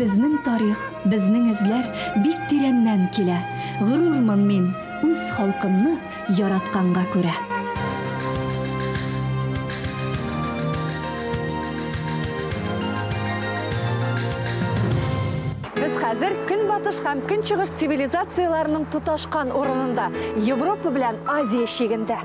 Безнең тарих, безнең эзләр бик тирәннән килә. Горур мин үз халкымны яратканга күрә. Без хәзер Көнбатыш һәм Көнчыгыш цивилизацияләренең тоташкан урынында, Европа белән Азия чигендә.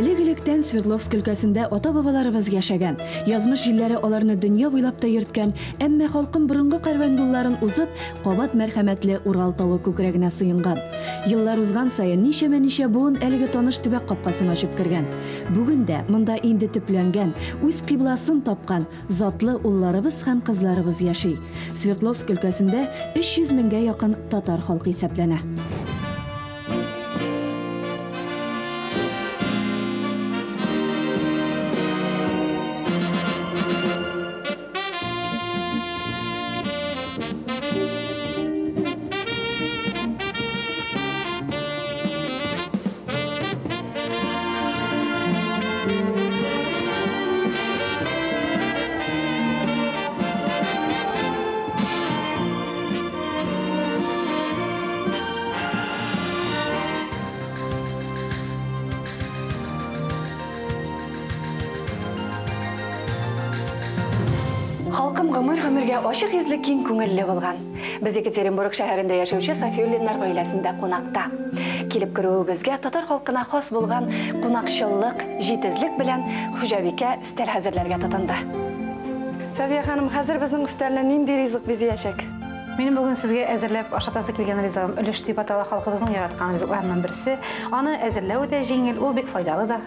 Элек-электән Свердловск өлкәсендә ата-бабаларыбыз яшәгән. Язмыш җилләре аларны дөнья буйлап та йөрткән, әмма халкым борынгы кәрван юлларын узып, кабат мәрхәмәтле Урал тавы күкрәгенә сыенган. Еллар узган саен ничәмә-ничә буын әлеге таныш төбәк капкасын ачып кергән. Бүген дә монда инде төпләнгән, үз кыйбласын тапкан затлы улларыбыз һәм кызларыбыз яши. Свердловск өлкәсендә 300 меңгә якын татар халкы исәпләнә. Халкым гомер-гомергә ачык йөзле, киң күңелле булган. Без Екатеринбург шәһәрендә яшәүче Сафиуллиннар гаиләсендә кунакта. Килеп керүебезгә татар халкына хас булган кунакчыллык, җитезлек белән хуҗабикә өстәл хәзерләргә тотынды. Фәвия ханым, хәзер безнең өстәлне нинди ризык бизәячәк? Минем бүген сезгә әзерләп ашатасы килгән ризыгым өлеш дип атала, халкыбызның яраткан ризыкларыннан берсе. Аны әзерләү дә җиңел, ул бик файдалы да.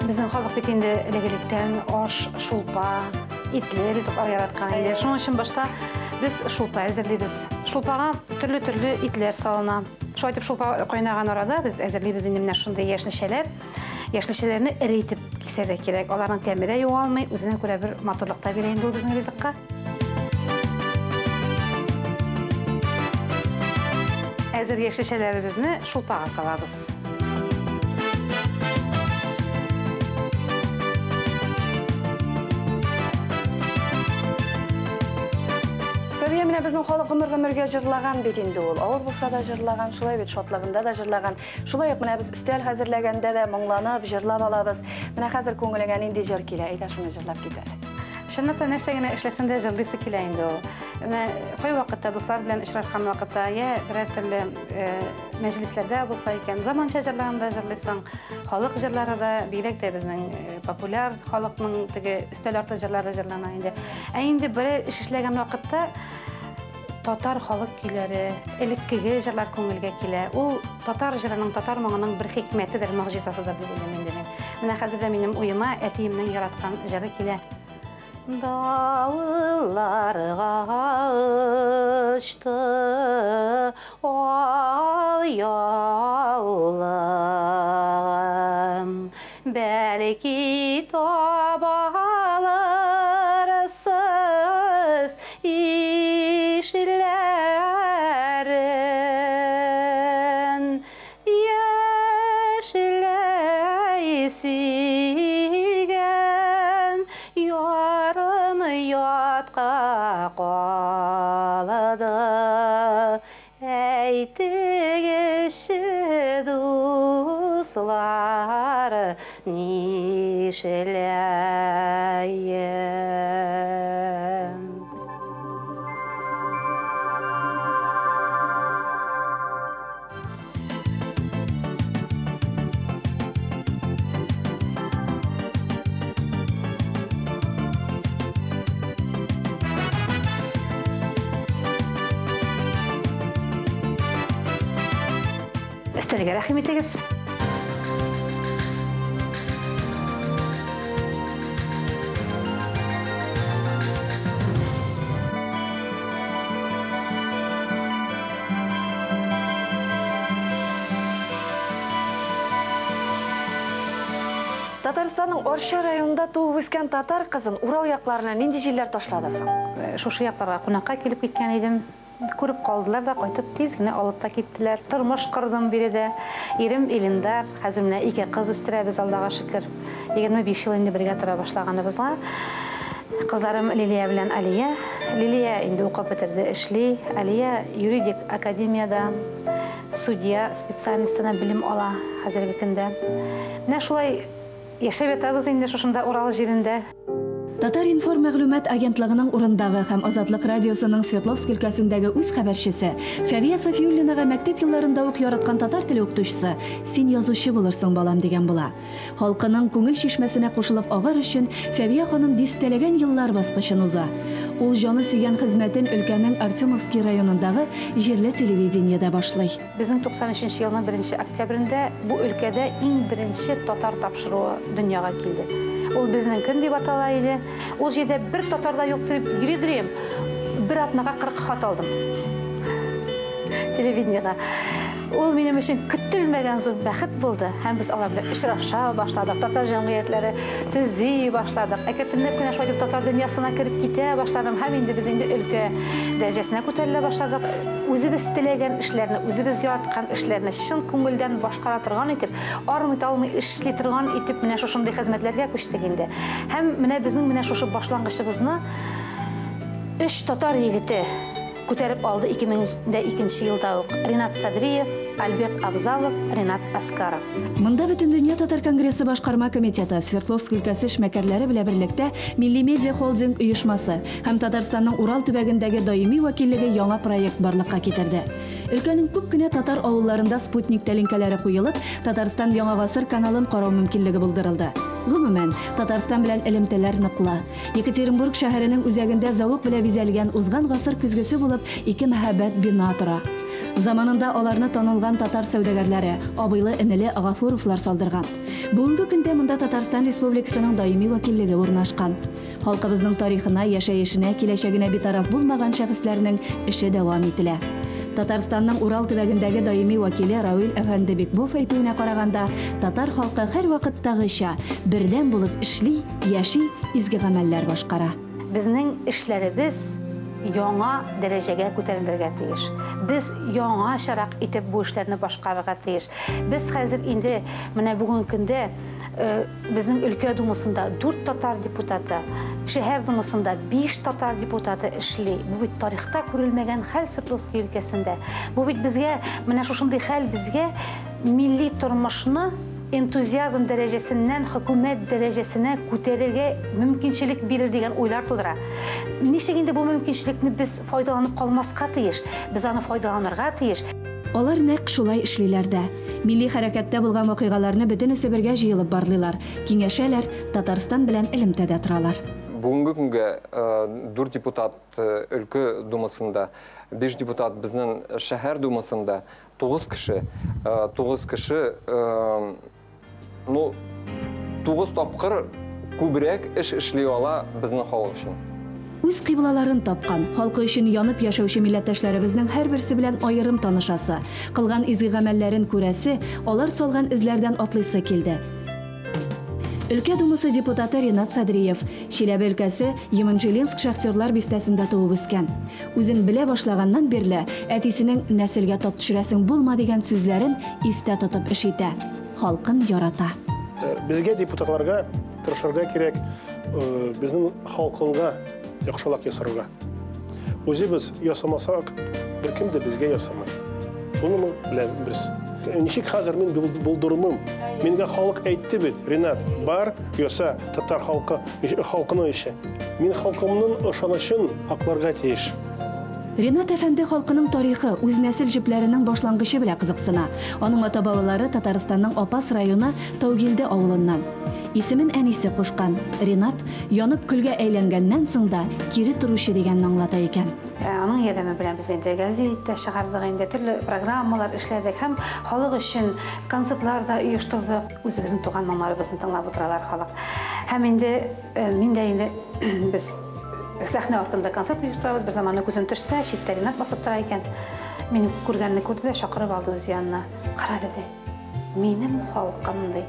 Безнең халык бит инде элек-электән аш, шулпа, итле ризыклар яраткан иде. Шуның өчен башта без шулпа әзерлибез. Шулпага төрле-төрле итләр салына. Шулай итеп шулпа кайнаган арада без әзерлибез инде менә шундый яшелчәләр. Яшелчәләрне эре итеп кисәргә кирәк. Аларның тәме дә югалмый, үзенә күрә бер матурлык та бирә инде ул безнең ризыкка. Әзер яшелчәләребезне шулпага салабыз. Фәвия, менә безнең халык гомер-гомергә җырлаган бит инде ул. Авыр булса да җырлаган, шулай бит шатлыгында да җырлаган. Шулай ук менә без өстәл хәзерләгәндә дә моңланып җырлап алабыз. Менә хәзер күңелеңә нинди җыр килә, әйдә шуны җырлап кит әле. Чынлап та нәрсә генә эшләсәң дә җырлыйсы килә инде ул. Менә кайвакытта дуслар белән очрашкан вакытта, я берәр төрле мәҗлесләрдә булса икән, заманча җырларын да җырлыйсың, халык җырлары да, бигрәк тә безнең популяр халыкның теге өстәл арты җырлары җырлана инде. Ә инде берәр эш эшләгән вакытта татар халык көйләре, элеккеге җырлар күңелгә килә. Ул татар җырының, татар моңының бер хикмәтедер, могҗизасыдыр дип уйлыйм инде мин. Менә хәзер дә минем уема әтиемнең яраткан җыры килә. Давылларга очты ал яулыгым, бәлки таба алырсыз ишләрен. Яшьләй сөйгән ярым ятка калды. Әйтегезче, дуслар, нишләем? Өстәлгә рәхим итегез. Татарстанның Арча районында туып үскән татар кызын Урал якларына нинди җилләр ташлады соң? Шушы якларга кунакка килеп киткән идем. Күреп калдылар да, кайтып тиз генә алып та киттеләр. Тормыш кордым биредә. Ирем Илиндар, хәзер менә 2 кыз үстерәбез, Аллага шөкер. 25 ел инде бергә тора башлаганыбызга. Кызларым Лилия белән Алия. Лилия инде укып бетерде, эшли. Алия юридик академиядә судья специальностена белем ала хәзерге көндә. Менә шулай яшәп ятабыз инде шушында Урал җирендә. Татар-информ мәгълүмат агентлыгының урындагы һәм Азатлык радиосының Свердловск өлкәсендәге үз хәбәрчесе Фәвия Сафиуллинага мәктәп елларында ук яраткан татар теле укытучысы «Син язучы булырсың, балам» дигән була. Халкының күңел чишмәсенә кушылып агар өчен Фәвия ханым дистәләгән еллар баскычын уза. Ул җаны сөйгән хезмәтен өлкәнең Артемовский районындагы җирле телевидениедә башлый. Безнең 93 елның 1 октябрендә бу өлкәдә иң беренче татар тапшыруы дөньяга килде. Ул безнең көн дип атала иде. Ул җирдә бер татар да юк дип йөри-йөрим. Бер атнага 40 хат алдым. Телевидениега. Ул минем өчен көтелмәгән зур бәхет булды. Һәм без алар белән очраша башладык, татар җәмгыятьләре төзи башладык. Әкренләп кенә шулай итеп татар дөньясына кереп китә башладым. Һәм инде без инде өлкә дәрәҗәсенә күтәрелә башладык. Үзебез теләгән эшләрне, үзебез яраткан эшләрне чын күңелдән башкара торган итеп, армый-талмый эшли торган итеп менә шушындый хезмәтләргә күчтек инде. Һәм менә безнең менә шушы башлангычыбызны 3 татар егете күтәреп алды 2002 елда ук. Ринат Садриев, Альберт Абзалов, Ринат Аскаров. Монда Бөтендөнья татар конгрессы башкарма комитеты, Свердловск өлкәсе эшмәкәрләре белән берлектә Милли медиа холдинг оешмасы һәм Татарстанның Урал төбәгендәге даими вәкиллеге яңа проект барлыкка китерде. Өлкәнең күп кенә татар авылларында спутник тәлинкәләре куелып, Татарстан Яңа гасыр каналын карау мөмкинлеге булдырылды. Гомумән, Татарстан белән элемтәләр ныклы. Екатеринбург шәһәренең үзәгендә зәвык белән бизәлгән узган гасыр көзгесе булып ике мәһабәт бина тора. Заманында аларны танылган татар сәүдәгәрләре, абыйлы-энеле Агафуровлар салдырган. Бүгенге көндә монда Татарстан Республикасының даими вәкиллеге урнашкан. Халкыбызның тарихына, яшәешенә, киләчәгенә битараф булмаган шәхесләрнең эше дәвам ителә. Татарстанның Урал төбәгендәге даими вәкиле Равил әфәнде Бикбов әйтүенә караганда, татар халкы һәр вакыттагыча бердәм булып эшли, яши, изге гамәлләр башкара. Безнең эшләребез яңа дәрәҗәгә күтәрелергә тиеш. Без яңачарак итеп бу эшләрне башкарырга тиеш. Без хәзер инде менә бүгенге көндә безнең өлкә думасында 4 татар депутаты, шәһәр думасында 5 татар депутаты эшли. Бу бит тарихта күрелмәгән хәл Свердловск өлкәсендә. Бу бит безгә менә шушындый хәл безгә милли тормышны энтузиазм дәрәҗәсеннән хөкүмәт дәрәҗәсенә күтәрергә мөмкинчелек бирер дигән уйлар тудыра. Ничек инде бу мөмкинчелекне без файдаланып калмаска тиеш? Без аны файдаланырга тиеш. Алар нәкъ шулай эшлиләр дә. Милли хәрәкәттә булган вакыйгаларны бөтенесе бергә җыелып барлыйлар, киңәшәләр, Татарстан белән элемтәдә торалар. Бүгенге көнгә 4 депутат өлкә думасында, 5 депутат безнең шәһәр думасында, 9 кеше, 9 кеше, ну, 9 тапкыр күбрәк эш эшли ала безнең халык өчен. Үз кыйблаларын тапкан, халкы өчен янып яшәүче милләттәшләребезнең һәрберсе белән аерым танышасы, кылган изге гамәлләрен күрәсе, алар салган эзләрдән атлыйсы килде. Өлкә думасы депутаты Ринат Садриев Чиләбе өлкәсе Еманжелинск шахтерлар бистәсендә туып үскән. Үзен белә башлаганнан бирле әтисенең нәселгә тап төшерәсең булма дигән сүзләрен истә тотып эш итә. Халкын ярата. Безгә депутатларга тырышырга кирәк, безнең халкынга яхшылык ясарга. Үзебез ясамасак, беркем дә безгә ясамый. Шуны беләбез. Ничек хәзер мин булдырмым? Мингә халык әйтте бит, Ринат, бар, яса татар халкы, халкының эше. Мин халкымның ышанычын акларга тиеш. Ринат әфәнде халкының тарихы, үз нәсел җепләренең башлангычы белән кызыксына. Аның ата-бабалары Татарстанның Апас районы Таугилде авылыннан. Исемен әнисе кушкан. Ринат янып көлгә әйләнгәннән соң да кире торучы дигәнне аңлата икән. Аның ярдәме белән без инде газета чыгардык, инде төрле программалар эшләдек һәм халык өчен концертлар да оештырдык. Үзебезнең туган моңнарыбызны тыңлап утыралар халык. Һәм инде мин дә инде без сәхнә артында концерт оештырабыз. Бер заманны күзем төшсә, читтә Ринат басып тора икән. Минем күргәнне күрде дә чакырып алды үз янына. Кара, диде, минем халкым, ди.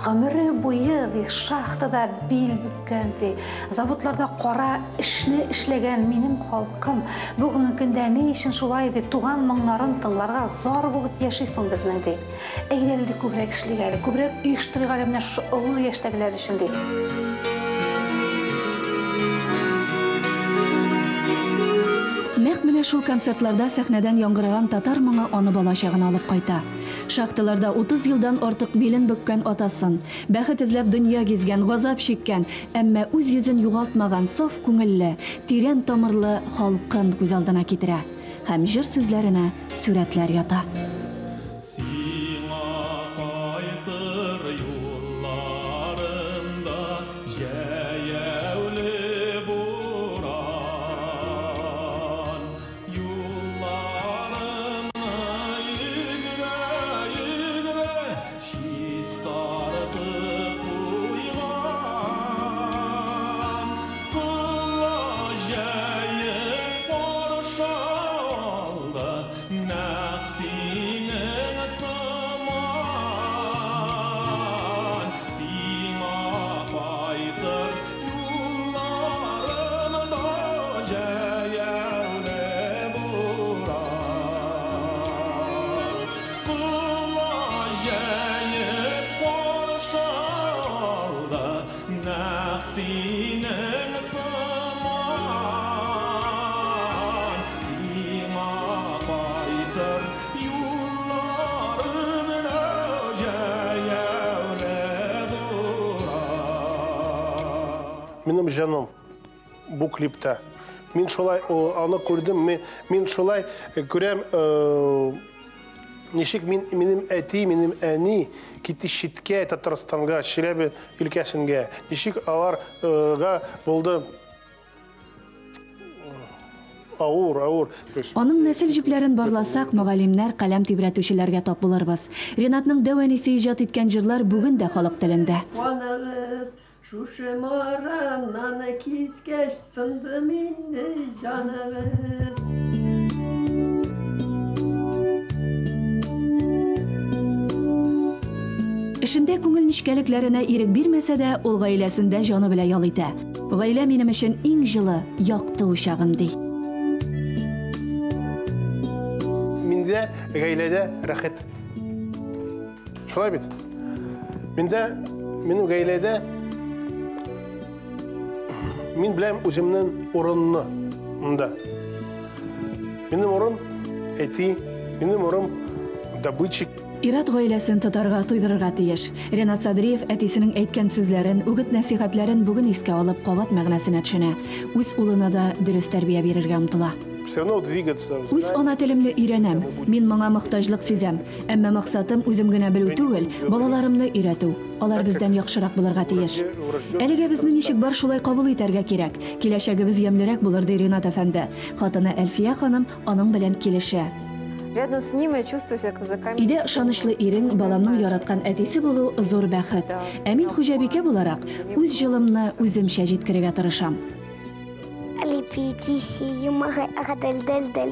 Гомере буе, ди, шахтада бил бөккән, ди, заводларда кара эшне эшләгән минем халкым бүгенге көндә ни өчен шулай, ди, туган моңнарын тыңларга зар булып яши соң безнең, ди. Әйдә әле күбрәк эшлик әле, күбрәк оештырыйк әле менә шушы олы яшьтәгеләр өчен, ди. Нәкъ менә шул концертларда сәхнәдән яңгыраган татар моңы аны балачагына алып кайта. Шахталарда 30 елдан артык билен бөккән атасын, бәхет эзләп дөнья гизгән, газап чиккән, әмма үз йөзен югалтмаган саф күңелле, тирән тамырлы халкын күз алдына китерә һәм җыр сүзләренә сурәтләр ята. Сиңа кайтыр юлларымда җәяүле буран. Юлларымны йөгерә-йөгерә чистартып куйган. Колач җәеп каршы алды нәкъ синең сыман. Сиңа кайтыр юлларымда җәяүле буран. Колач җәеп каршы алды нәкъ синең сыман. Сиңа кайтыр юлларымда җәяүле буран. Минем җаным бу клипта. Мин шулай аны күрдем, мин шулай күрәм, ничек мин, минем әти, минем әни китте читкә, Татарстанга, Чиләбе өлкәсенгә. Ничек аларга булды авыр, авыр. То есть Аның нәсел җепләрен барласак, мөгаллимнәр, каләм тибрәтүчеләргә тап булырбыз. Ренатның дәү әнисе иҗат иткән җырлар бүген дә халык телендә. Каныгыз шушы марамнан кискәч тындым инде җаныгыз. Эшендә күңел нечкәлекләренә ирек бирмәсә дә, ул гаиләсендә җаны белән ял итә. Гаилә минем өчен иң җылы, якты учагым, ди. Миндә гаиләдә рәхәт. Шулай бит? Миндә, минем гаиләдә мин беләм үземнең урынны монда. Минем урын әти, минем урын добытчик. Ират гаиләсен тотарга, туйдырырга тиеш. Ренат Садриев әтисенең әйткән сүзләрен, үгет-нәсихәтләрен бүген искә алып, кабат мәгънәсенә төшенә. Үз улына да дөрес тәрбия бирергә омтыла. Все равно двигаться. Үз ана телемне өйрәнәм. Мин моңа мохтаҗлык сизәм. Әмма максатым үзем генә белү түгел, балаларымны өйрәтү. Алар бездән яхшырак булырга тиеш. Әлегә безне ничек бар шулай кабул итәргә кирәк. Киләчәгебез ямьлерәк булыр, ди Ренат әфәнде. Хатыны Әлфия ханым аның белән килешә. Рядом с ним я чувствую себя как за каменной Өйдә ышанычлы ирең, баламның яраткан әтисе булу зур бәхет. Ә мин хуҗабикә буларак үз җылымны үземчә җиткерергә тырышам.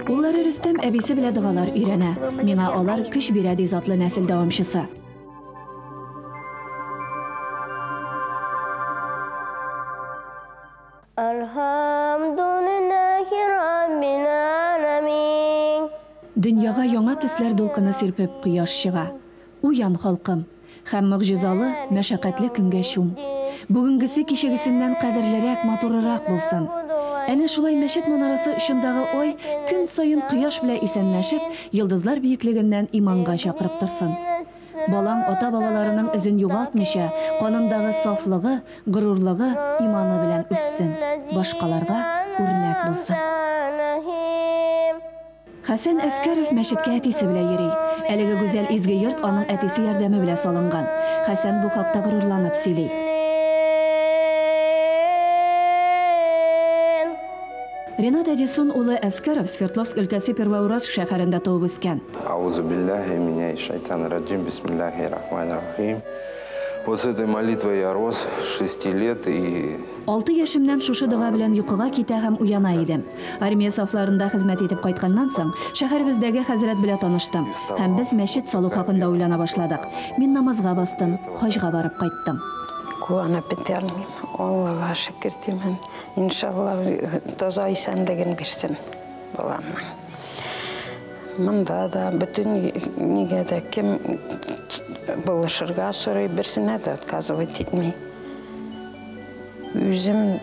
Уллары Рөстәм әбисе белән догалар өйрәнә. Миңа алар көч бирә, ди затлы нәсел дәвамчысы. Alhamdulillahi Rabbil alamin. Дөньяга яңа төсләр дулкыны сирпеп кояш чыга. Уян, халкым, һәм могҗизалы, мәшәкатьле көнгә чум. Бүгенгесе кичәгесеннән кадерлерәк, матурырак булсын. Әнә шулай мәчет манарасы очындагы ай көн саен кояш белән исәнләшеп, йолдызлар биеклегеннән иманга чакырып торсын. Балаң ата-бабаларының эзен югалтмыйча, канындагы сафлыгы, горурлыгы, иманы белән үссен, башкаларга үрнәк булсын. Хәсән Әскәров мәчеткә әтисе белән йөри. Әлеге гүзәл изге йорт аның әтисе ярдәме белән салынган. Хәсән бу хакта горурланып сөйли. Ренат Эдисон улы Әскәров Свердловск өлкәсе Первоуральск шәһәрендә туып үскән. Аузу биллахи миняш шайтанир раджим. Бисмиллахир рахманир рахим. Вот с этой молитвой я рос с 6 лет и... 6 яшемнән шушы дога белән йокыга китә һәм уяна идем. Армия сафларында хезмәт итеп кайтканнан соң, шәһәребездәге хәзрәт белән таныштым. Һәм без мәчет салу хакында уйлана башладык. Мин намазга бастым, хаҗга барып кайттым. Куанып бетә алмыйм. Аллага шөкер димен. Иншалла, таза исәнлеген бирсен баламның. Монда да бөтен нигә дә кем булышырга сорый, берсенә дә отказывать итми. Үзем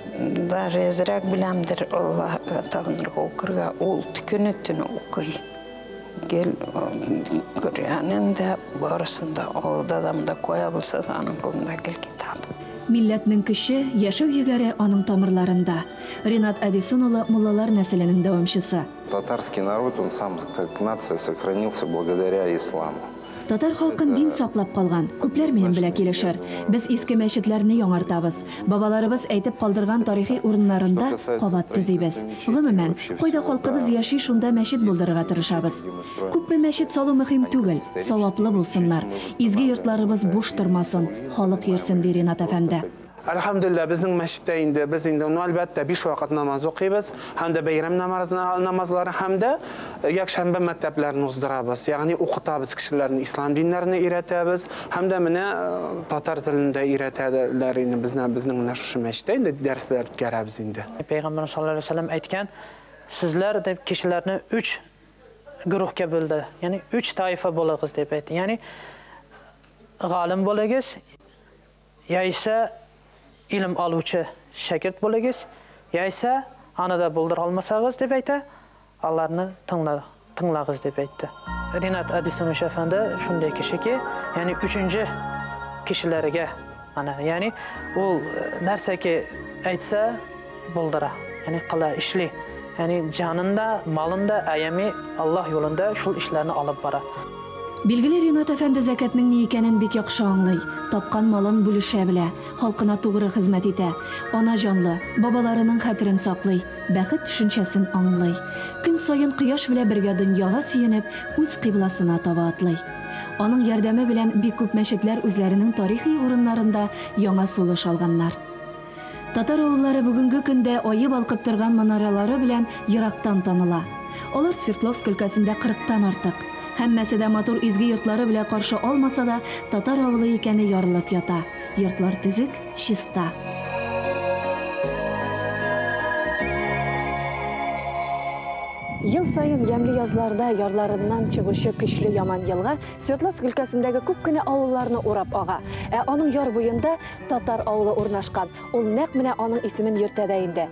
даже әзрәк беләмдер Аллаһка табынырга, укырга. Ул көне-төне укый. Гел Коръәнен дә, барысын да, авылда да, монда кая булса да, аның кулында гел китап. Милләтнең көче, яшәү егәре аның тамырларында. Ринат Әдисон улы муллалар нәселенең дәвамчысы. Татарский народ, он сам как нация сохранился благодаря исламу. Татар халкын дин саклап калган. Күпләр минем белән килешер. Без иске мәчетләрне яңартабыз. Бабаларыбыз әйтеп калдырган тарихи урыннарында кабат төзибез. Гомумән, кайда халкыбыз яши, шунда мәчет булдырырга тырышабыз. Күпме мәчет салу мөһим түгел, саваплы булсыннар. Изге йортларыбыз буш тормасын, халык йөрсен, ди Ринат әфәнде. Әлхәмдүлилләһ, безнең мәчеттә инде без инде, ну, әлбәттә, 5 вакыт намаз укыйбыз, һәм дә бәйрәм намазлары, һәм дә якшәмбе мәктәпләрен уздырабыз. Ягъни укытабыз кешеләрне, ислам диннәрен өйрәтәбез, һәм дә менә татар телен дә өйрәтәләр инде безне, безнең менә шушы мәчеттә инде дәресләр үткәрәбез инде. Пәйгамбәрбез саллаллаһу алейһи ва сәлләм әйткән, сезләр дип кешеләрне 3 гурухка бүлде. Ягъни 3 тайфа булыгыз дип әйтте. Ягъни галим булыгыз, яисә илм алучы шәкерт булыгыз, яисә аны да булдыра алмасагыз дип әйтә, аларны тыңлагыз дип әйтте. Ринат Әдисонович әфәнде шундый кеше ки, ягъни 3-нче кешеләргә, ана, ягъни ул нәрсәки әйтсә булдыра, ягъни кыла, эшли. Ягъни җанында, малында, аями Аллаһ юлында шул эшләрне алып бара. Билгеле, Ринат әфәнде зәкәтнең ни икәнен бик яхшы аңлый. Тапкан малын бүлешә белә, халкына тугры хезмәт итә. Ана җанлы, бабаларының хәтерен саклый, бәхет төшенчәсен аңлый. Көн саен кояш белән бергә дөньяга сөенеп, үз кыйбласына таба атлый. Аның ярдәме белән бик күп мәчетләр үзләренең тарихи урыннарында яңа сулыш алганнар. Татар авыллары бүгенге көндә айы балкып торган манаралары белән ерактан таныла. Алар Свердловск өлкәсендә 40-тан артык. Һәммәсе дә матур изге йортлары белән каршы алмаса да, татар авылы икәне ярылып ята. Йортлар төзек, чиста. Ел саен ямьле язларда ярларыннан чыгучы көчле яман елга Свердловск өлкәсендәге күп кенә авылларны урап ага. Ә аның яр буенда татар авылы урнашкан. Ул нәкъ менә аның исемен йөртә дә инде.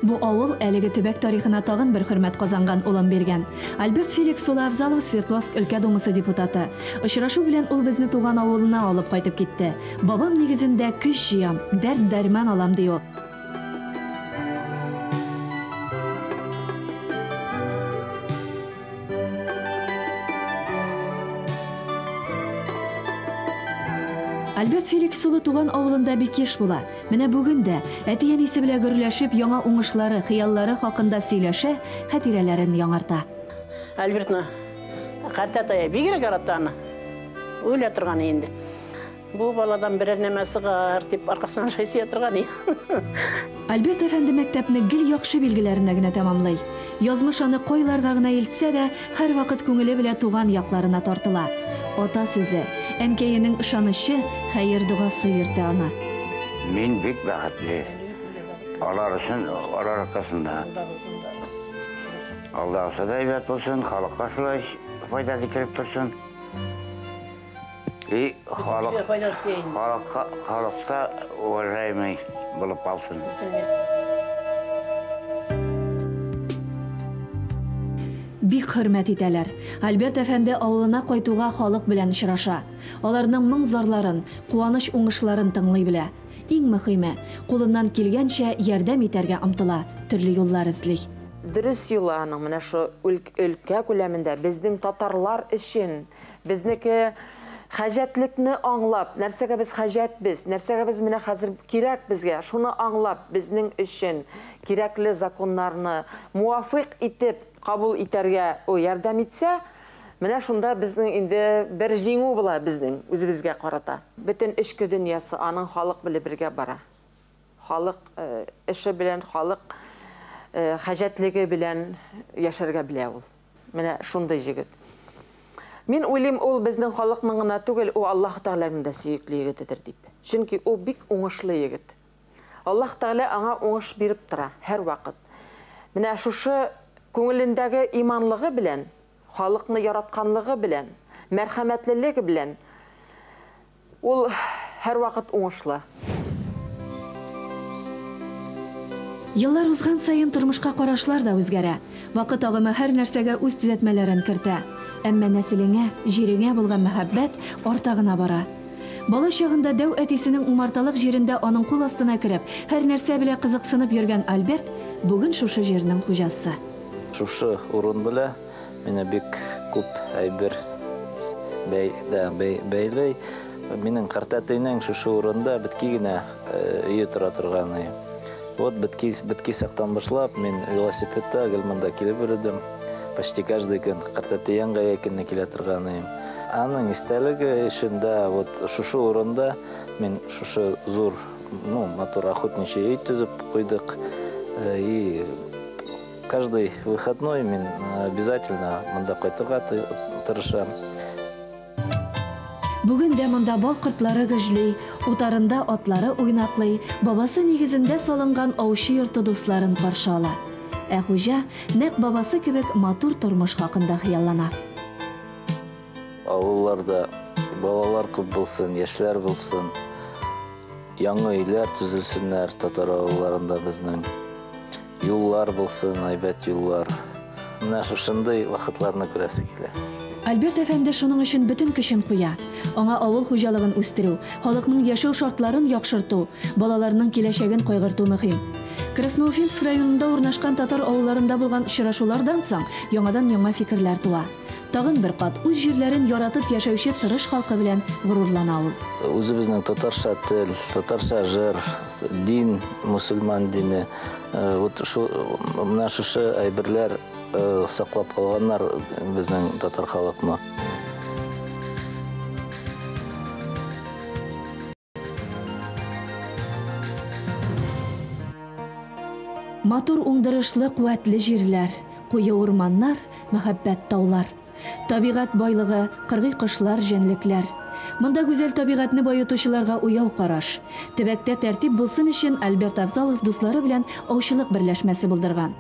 Бу авыл әлеге төбәк тарихына тагын бер хөрмәт казанган улын биргән. Альберт Феликс улы Авзалов Свердловск өлкә думасы депутаты. Очрашу белән ул безне туган авылына алып кайтып китте. Бабам нигезендә көч җыям, дәрт-дәрман алам, ди ул. Альберт Феликс улы туган авылында бик еш була. Менә бүген дә әти-әнисе белән гөрләшеп, яңа уңышлары, хыяллары хакында сөйләшә, хатирәләрен яңарта. Альбертны картәтәй бигрәк ярата аны. Уйлый торган инде. Бу баладан берәр нәмә чыгар дип аркасынан шәйсия торган. Альберт әфәнде мәктәпне гел яхшы билгеләренә генә тәмамлый. Язмыш аны кайларга гына илтсә дә, һәрвакыт күңеле белән туган якларына тартыла. Ата сүзе, әнкәйенең ышанычы, хәер догасы йөртә аны. Мин бик бәхетле. Алар өчен, алар аркасында. Алдагысы да әйбәт булсын, халыкка шулай файда китереп торсын. И халыкта уважаемый булып калсын. Бик хөрмәт итәләр. Альберт әфәнде авылына кайтуга халык белән очраша. Аларның моң зарларын, куаныч уңышларын тыңлый белә. Иң мөһиме, кулыннан килгәнчә ярдәм итәргә омтыла, төрле юллар эзли. Дөрес юлы аның менә шу өлкә күләмендә безнең татарлар өчен, безнеке хаҗәтлекне аңлап, нәрсәгә без хаҗәтбез, нәрсәгә без менә хәзер кирәк безгә, шуны аңлап, безнең өчен кирәкле законнарны муафыйк итеп кабул итәргә ярдәм итсә, Менә шунда безнең инде бер җиңү була безнең үзебезгә карата. Бөтен эчке дөньясы аның халык белән бергә бара. Халык эше белән, халык хаҗәтлеге белән яшәргә белә ул. Менә шундый җегет. Мин уйлыйм, ул безнең халыкның гына түгел, ул Аллаһ Тәгаләнең дә сөекле егетедер дип. Чөнки ул бик уңышлы егет. Аллаһ Тәгалә аңа уңыш биреп тора һәрвакыт. Менә шушы күңелендәге иманлыгы белән, халыкны яратканлыгы белән, мәрхәмәтлелеге белән ул һәрвакыт уңышлы. Еллар узган саен тормышка карашлар да үзгәрә. Вакыт агымы һәр нәрсәгә үз төзәтмәләрен кертә. Әмма нәселеңә, җиреңә булган мәхәббәт арта гына бара. Бала чагында дәү әтисенең умарталык җирендә аның кул астына кереп, һәр нәрсә белән кызыксынып йөргән Альберт бүген шушы җирнең хуҗасы. Шушы урын белән мине бик күп әйбер бәйләй. Минем картәтәйнең шушы урында битки генә өе тора торган. Вот битки сактан башлап, мин велосипедта гел монда килеп йөрдем. Почти каждый көн картәтәйгә якын килә торган идем. Аның истәлеге өчен дә вот шушы урында мин шушы зур, ну, матур охотничий өй төзеп куйдык. И каждый выходной мин обязательно монда кайтырга тырышам. Бүген дә монда бал кортлары гөжли, утарында атлары уйнаклый, бабасы нигезендә салынган аучы йорты дусларын каршы ала. Ә хуҗа нәкъ бабасы кебек матур тормыш хакында хыяллана. Авылларда балалар күп булсын, яшьләр булсын, яңа өйләр төзелсеннәр татар авылларында безнең. Юллар булсын, әйбәт юллар. Менә шушындый вакытларны күрәсе килә. Альберт әфәнде шуның өчен бөтен көчен куя. Аңа авыл хуҗалыгын үстерү, халыкның яшәү шартларын яхшырту, балаларның киләчәген кайгырту мөһим. Красноуфимск районында урнашкан татар авылларында булган очрашулардан соң яңадан яңа фикерләр туа. Тагын бер кат үз җирләрен яратып яшәүче тырыш халкы белән горурлана ул. Үзебезнең татарча тел, татарча җыр, дин, мусульман дине, вот шу менә шушы әйберләр саклап калганнар безнең татар халыкны. Матур уңдырышлы куәтле җирләр, куе урманнар, мәхәббәт таулар. Табигать байлыгы, кыргый кошлар, җәнлекләр. Монда гүзәл табигатьне баетучыларга уяу караш. Төбәктә тәртип булсын өчен Альберт Авзалов дуслары белән аучылык берләшмәсе булдырган.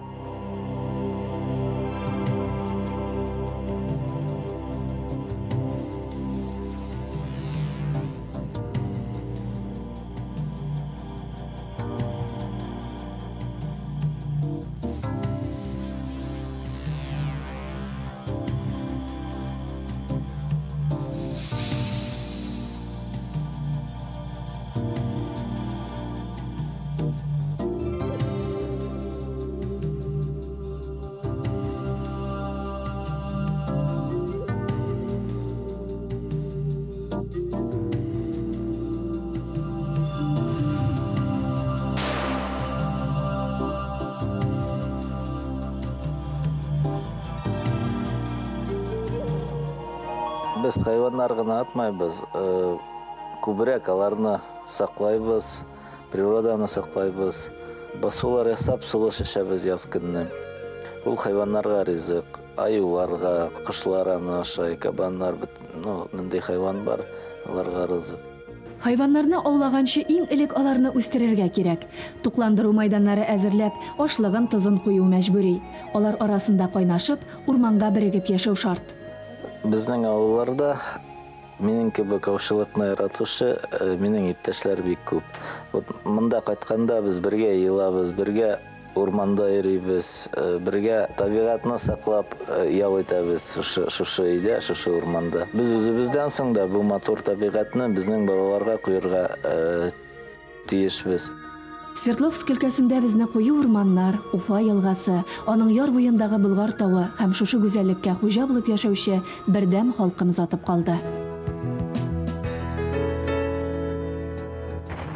Без хайваннар гына атмайбыз, күбрәк аларны саклайбыз, природаны саклайбыз. Басулар ясап сулыш эчәбез яз көнне. Ул хайваннарга ризык, аюларга, кошлар аны ашай, кабаннар, ну, нинди хайван бар, аларга ризык. Хайваннарны аулаганчы иң элек аларны үстерергә кирәк. Тукландыру майданнары әзерләп, ашлыгын, тозын кую мәҗбүри. Алар арасында кайнашып, урманга берегеп яшәү шарт. Безнең авылларда минем кебек аучылыкны яратучы минем иптәшләр бик күп. Вот монда кайтканда без бергә елабыз, бергә урманда йөрибез, бергә табигатьне саклап ял итәбез шушы өйдә, шушы урманда. Без үзебездән соң да бу матур табигатьне безнең балаларга куярга тиешбез. Свердловск өлкәсендә безне куе урманнар, Уфа елгасы, аның яр буендагы Болгар тавы һәм шушы гүзәллеккә хуҗа булып яшәүче бердәм халкымыз атып калды.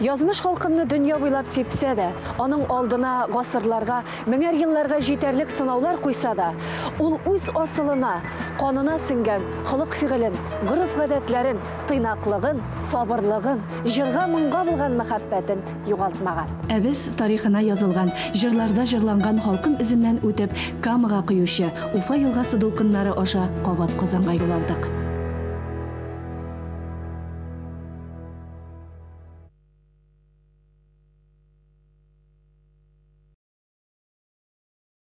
Язмыш халкымны дөнья буйлап сипсә дә, аның алдына гасырларга, меңәр елларга җитәрлек сынаулар куйса да, Ул үз асылына, канына сеңгән холык-фигылен, гореф-гадәтләрен, тыйнаклыгын, сабырлыгын, җырга-моңга булган мәхәббәтен югалтмаган. Ә без тарихына язылган, җырларда җырланган халкым эзеннән үтеп, Камага коючы Уфа елгасы дулкыннары аша кабат Казанга юл алдык.